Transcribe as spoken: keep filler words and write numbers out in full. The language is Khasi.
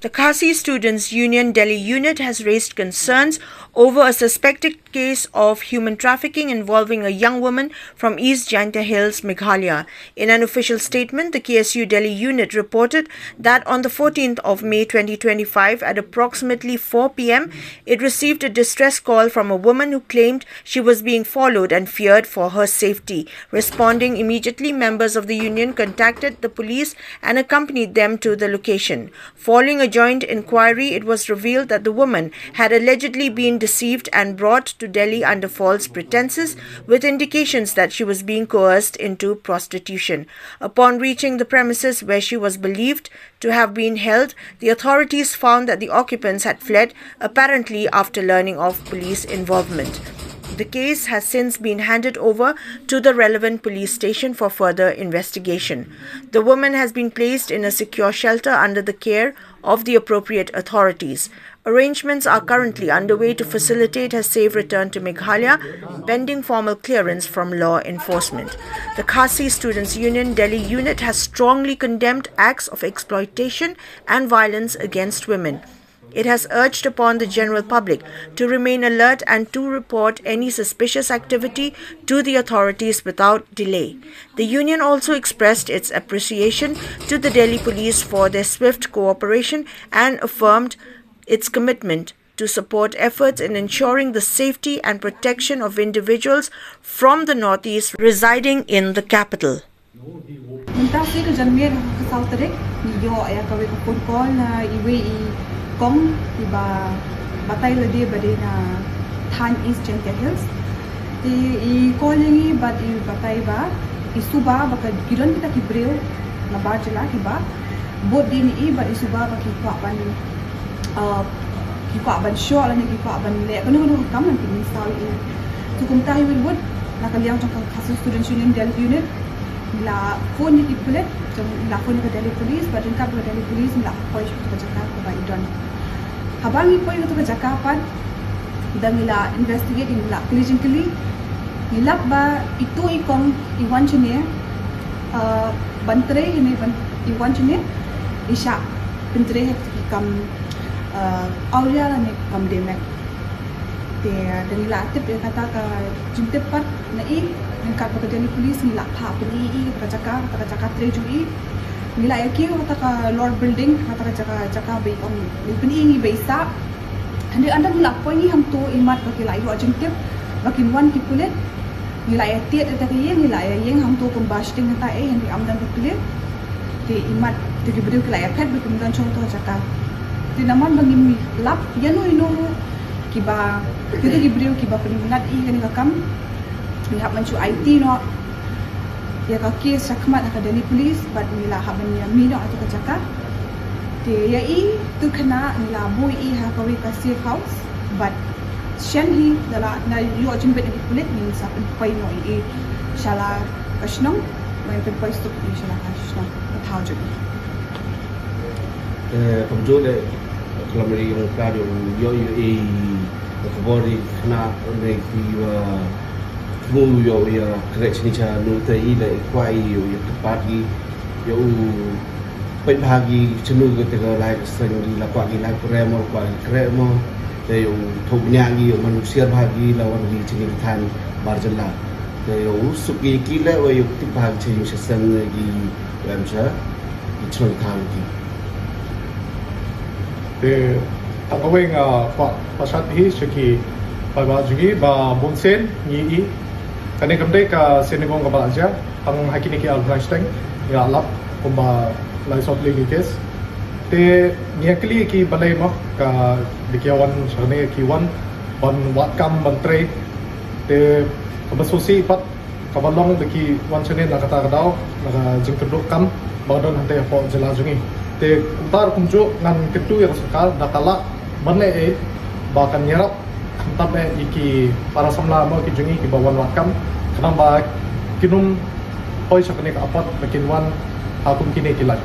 The Khasi Students Union Delhi unit has raised concerns over a suspected case of human trafficking involving a young woman from East Jaintia Hills, Meghalaya. In an official statement, the K S U Delhi unit reported that on the fourteenth of May twenty twenty-five, at approximately four p m, it received a distress call from a woman who claimed she was being followed and feared for her safety. Responding immediately, members of the union contacted the police and accompanied them to the location. Following a joint inquiry, it was revealed that the woman had allegedly been deceived and brought to Delhi under false pretenses, with indications that she was being coerced into prostitution. Upon reaching the premises where she was believed to have been held, the authorities found that the occupants had fled, apparently after learning of police involvement. The case has since been handed over to the relevant police station for further investigation. The woman has been placed in a secure shelter under the care of the appropriate authorities. Arrangements are currently underway to facilitate her safe return to Meghalaya, pending formal clearance from law enforcement. The Khasi Students Union Delhi unit has strongly condemned acts of exploitation and violence against women. It has urged upon the general public to remain alert and to report any suspicious activity to the authorities without delay. The union also expressed its appreciation to the Delhi police for their swift cooperation and affirmed its commitment to support efforts in ensuring the safety and protection of individuals from the Northeast residing in the capital. Mynta shi ka janmiet ha ka saw tarik, ngi ïoh ïa kawei ka phone call na iwei i kong iba batai lade ba dei na thaiñ East Jaintia Hills. Te i call ïa ngi bad i batai ba i suba ba ka, ki don kita ki briew na bar jylla kiba bud dien ïa i bad i suba ba ki kwah ban, uh, ki kwah ban shoh lane ki kwah ban leh kano kano ka kam ban pynmynsaw ïa i. Te kumta hi wut wut na ka liang jong ka Khasi Students Union Delhi unit ngi la phone ïa ki pulit, jong ngi la phone ïa ka Delhi Police, bad ryngkat bad ka Delhi Police ngi la poi sha ka jaka kaba i don. Haba ngi poi sha ka jaka pat, da ngi la investigate, ngi la kylli jingkylli, ngi lap ba itu i kong i wan shane, uh, ban trei hynrei ban i wan shane i shah pyntrei ha ki kam, uh, awria lane kam dei met. Te da ngi la tip ïa kata ka jingtip pat na i, ryngkat bad ka Delhi Police ngi la phah pyni ïa i kata ka jaka, kata ka jaka trei jong i. Ngi la ïa kiew kata ka lower building, kata ka jaka, jaka ba i ong, ngi pyni ïa ngi ba i sah. Hynrei ynda ngi la poi ngi hangto, imat ba ki la ïoh jingtip ba kin wan ki pulit, ngi la ïa tied ïa ka ïing, ngi la ïa ïeng hangto kumba shiteng hangta ei, hynrei ym don ba pulit. Te imat te ki briew ki la ïa phet ba kim don shong to jaka. Te namar ba ngim lap ïa no ïa no ruh kiba, kita ki briew kiba pynlait ïa kane ka kam, ngi hap ban shu aiti noh ïa ka case shakhmat ha ka Delhi Police bad ngi la hap ban ïa mih noh ha kata ka jaka. Te ïa i tu khynnah ngi la buh ïa i ha kawei ka safe house bad shen hi da la, da ïoh jingbit na ki pulit ngin sa pynpoi noh ïa i sha la ka shnong, ngin pynpoi suk ïa i sha la ka shnong ka thaw jong i. Eh, kumjuh leh, ka lamri ong ka ïoh, ïoh, ïoh i ka khubor i khynnah ne ki wa thmu ïoh ïa khreh chini cha nu te i leh i kwah i ïoh ïa ka pat i ïoh u peit bha ki chanu ka te ka lai ka seng ki la kwah ki lai khreh mo, kwah ki khreh mo. Te ïoh u thoh bniah ki ïoh man u siar bha ki la wan ki chini ki than bar jylla. Te ïoh u suk ki ki leh wa ïoh tip bha ki chini cha seng ki wa em cha ki chnong thaw ki. Te tang kawei nga kwah pynshai hi sha ki paidbah jong ngi ba bun sien ngi i kane kam dei ka sien nyngkong kaba jia tang ha kine ki ar bnai shiteng, nga lap kumba lai sawphew ki case. Te ngi ïa kylli ki balei mo ka dei ki wan shane ki wan ban wad kam ban trei. Te kaba sngewsih pat kaba long da ki wan shane na kata ka daw na ka jingkyrduh kam ba ka don hangtei hapoh jylla jong ngi. Te kumta kumjuh ngan kyntu ïa ka sorkar da ka lah ban leh ei ba kan ïarap khamtam eh ïa ki para samla mo ki jong ngi kiba wan wad kam khnang ba kin ym poi sha kane ka apot ba kin wan ha kum kine ki lait.